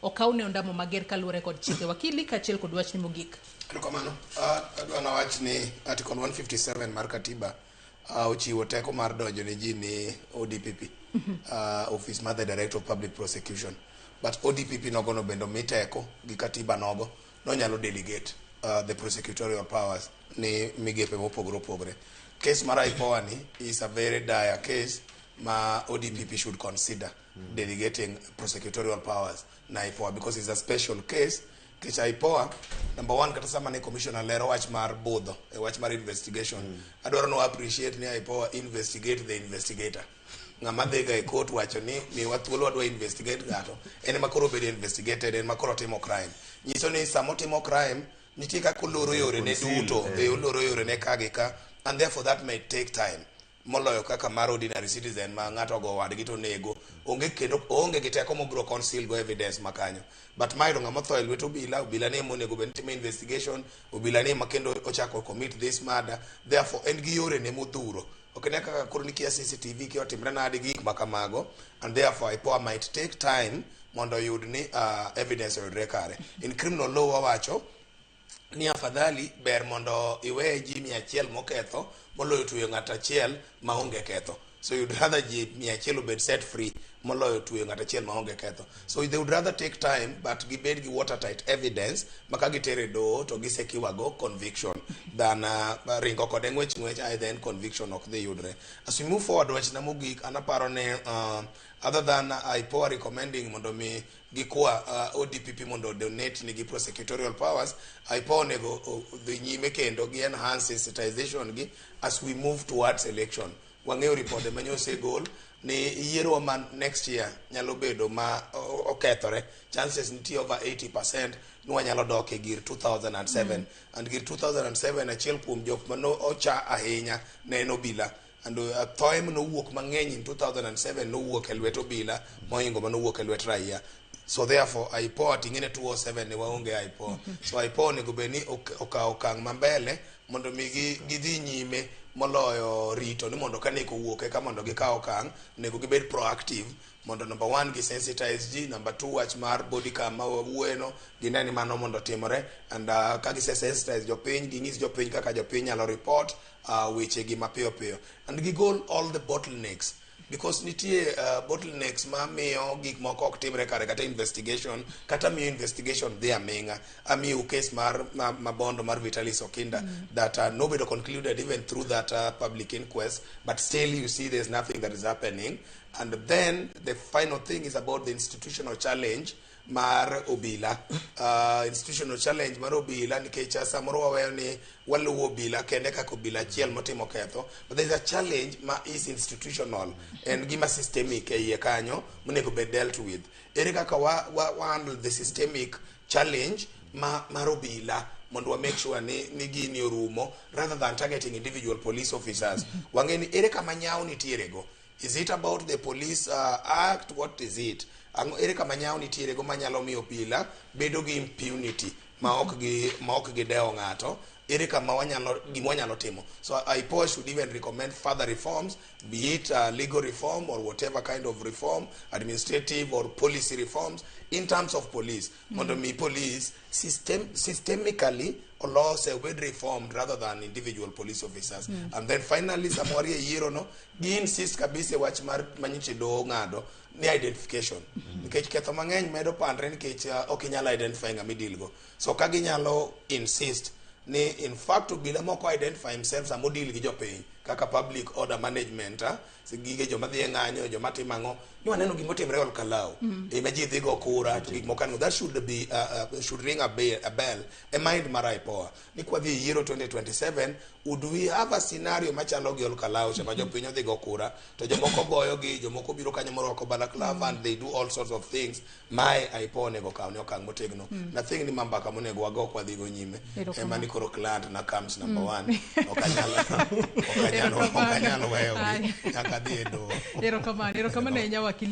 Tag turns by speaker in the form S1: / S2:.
S1: okawne ondamo mager kaluwore kod chike. Wakili, kaachiel kod wachni mogik.
S2: Erokamano. Adwa nawach ni Article 157 mar katiba ochiwo teko mar donjo ne ji ni ODPP, Office mar the Director of Public Prosecution. But ODPP nogono bende omi teko gi katiba nogo nonyalo delegate the prosecutorial powers ni migepe mopogore opogore. Case mar IPOA ni is a very dire case ma ODPP should consider delegating prosecutorial powers na IPOA because it's a special case. Nikech IPOA, number one, kata sama ne commissioner lero wach mar budho e wach mar investigation, adwaro no appreciate ni IPOA investigate the investigator. Ng'ama dhiga e court wacho ni miwa thuolo wadwa investigate ng'ato, en ema koro obedo investigated, en ema koro otimo crime. Nyiso ni sama otimo crime, nitie kaka oloro yorene
S3: Conceal,
S2: duto,
S3: eh.
S2: e oloro yorene ka gi ka, and therefore that may take time moloyo kaka mar ordinary citizen ma ng'ato ogo wadgi to nego onge kendo oonge gi teko mobiro conceal go evidence ma kanyo. But mae to ng'ama otho e lwet obila, obila ni ema onego bed ni timo investigation, obila ni ema kendo ochako commit this murder. Therefore en gi yorene modhuro, ok ne kaka koro nikia CCTV kia otimre nade gi gik ma kamago, and therefore IPOA might take time mondo oyud ni evidence oyudre kare. In criminal law wawacho ni afadhali ber mondo iwe ji 100 moketho moloyo tweyo ng'at achiel maonge ketho. So you'd rather ji 100 obed set free moloyo tweyo ng'at achiel maonge ketho. So they would rather take time but gibed gi watertight evidence ma ka gitere doho to gisekiwa go conviction than ringo kode ng'wech ng'wech ae then conviction ok dhi yudre. As we move forward, wachna mogik an aparo ni other than IPOA recommending mondo mi gikwa ODPP mondo donate nigi prosecutorial powers, IPOA onego dhi nyime kendo gi enhance sensitization gi as we move towards election. Wang'eyo ripode ma osegol ni yiero ma next year nyalo bedo ma okethore. Chances nitie over 80% ni wanyalo dok e gir 2007. And gir 2007, achiel kuom jok mano ocha ahinya ne en obila, and thoe manowuok mang'eny in 2007 nowuok e lwet obila mohingo manowuok e lwet raia. So therefore IPOA ting'ene 207 ne waonge IPOA. So IPOA onego bed ni okawo okang' mambele mondo mi gidhi nyime moloyo rito ni mondo ka nek owuok eka mondo gikaw okang'. Onego gibed proactive mondo number one, gi sensitize ji; number two, wach mar body cam ma wawuoyeno, gine ni mano mondo otimore. And ka gise sensitize jopiny, ging'is jopiny kaka jopiny nyalo report weche gi mapiyo piyo and gigol all the bottlenecks, because nitie bottlenecks ma miyo gik moko ok timre kare, kata investigation, kata miyo investigation dhi aming'a. Amiyo case mar Mabondo mar Vitalis Okinda that nobedo concluded even through that public inquest, but still you see there's nothing that is happening. And then the final thing is about the institutional challenge mar obila, institutional challenge mar obila, nikech samoro waweyo ni waluwo obila kende kaka obila achiel motimo ketho, but there is a challenge ma is institutional en gima systemic e iye kanyo monego bed dealt with. Ere kaka wa handle the systemic challenge ma mar obila mondo wa make sure ni gini orumo rather than targeting individual police officers? Wang'e ni ere kama nyawo nitiere go. Is it about the Police Act? What is it? Ang'o, ere kama nyawo nitiere go manyalo miyo obila bedo gi impunity ma ok gidewo ng'ato? Ere kama wanyalo gima wanyalo timo? So IPOA should even recommend further reforms, be it legal reform or whatever kind of reform, administrative or policy reforms in terms of police, mondo mi police systemically olose, obed reformed rather than individual police officers. And then finally, sama warie yiero no, gi insist kabisa e wach mar manyiche doho ng'ado ni identification, nikech ketho mang'eny medo pandre nikech ok inyal identify ng'ama ideal go. So ka ginyalo insist ni in fact obila moko identify himself sama odeal gi jopiny kaka public order management, gige joma dhi e ng'anyo, joma timo ang'o, ni waneno gimotimre Ol Kalou ema ji dhi go kura to gik moko ango, that should be should ring a bell e mind mar IPOA ni kwa dhi e yiero 2027, would we have a scenario machalo gi Ol Kalou cha ma jopiny odhi go kura to jomoko goyo gi jomoko biro kanyo morwako balaclava and they do all sorts of things? Mae IPOA onego kaw ni okang' motegno. Nothing ni mambaka monego wago kwa dhi go nyime.
S1: Erokamano.
S2: Ema ni koro client na comes number one, ok anyal weyo gi nyaka dhi e doho.
S1: Erokamano, erokamano ahinya, wakili.